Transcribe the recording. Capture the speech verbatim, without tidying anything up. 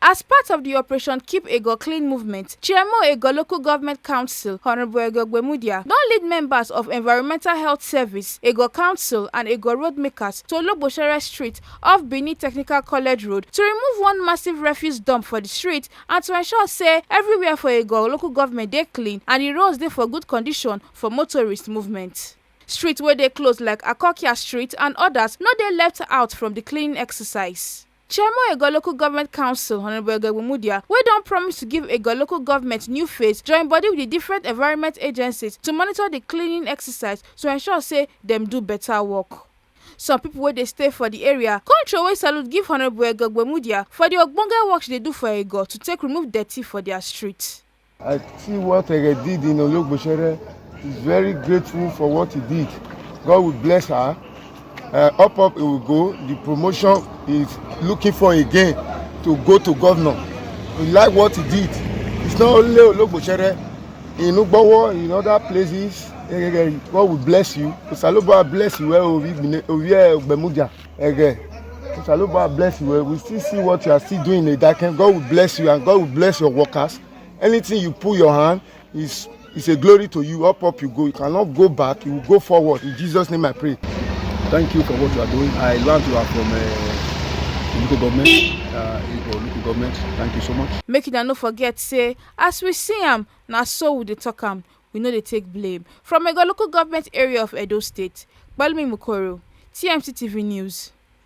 As part of the Operation Keep Ego Clean movement, Chairman Ego Local Government Council, Honorable Ego Gbemudia, don lead members of Environmental Health Service, Ego Council, and Ego Road Makers to Ologbosere Street off Benin Technical College Road to remove one massive refuse dump for the street and to ensure say everywhere for Ego Local Government dey clean and the roads dey for good condition for motorist movement. Streets wey dey close like Akokia Street and others no dey left out from the cleaning exercise. Chairman Ego Local Government Council, Honorable Ego Gbemudia, wey don promise to give Ego Local Government new face, join body with the different environment agencies to monitor the cleaning exercise to ensure say dem do better work. Some people wey dey stay for the area come throway salute give Honorable Ego Gbemudia for the ogbonge work she dey do for Ego to take remove dirty for their street. I see what Ege did in Ologbosere. He's very grateful for what he did. God will bless her. Uh, up, up, he will go. The promotion is looking for again to go to governor. We like what he did. It's not only Ologbosere. In Ugbowo, in other places, Ege, God will bless you. Osaloba bless you well, Oviye Ogbemudia. Ege. Osaloba bless you well. We still see what you are still doing in Idaken. God will bless you and God will bless your workers. Anything you put your hand is is a glory to you. Up, up you go. You cannot go back. You will go forward. In Jesus' name I pray. Thank you for what you are doing. I learned you are from uh, local government. Uh, Igbo local government. Thank you so much. Make una no forget say as we see am, na so we dey talk am. We no dey take blame. From Ego Local Government Area of Edo State, Balmi Mukoro, T M C T V News.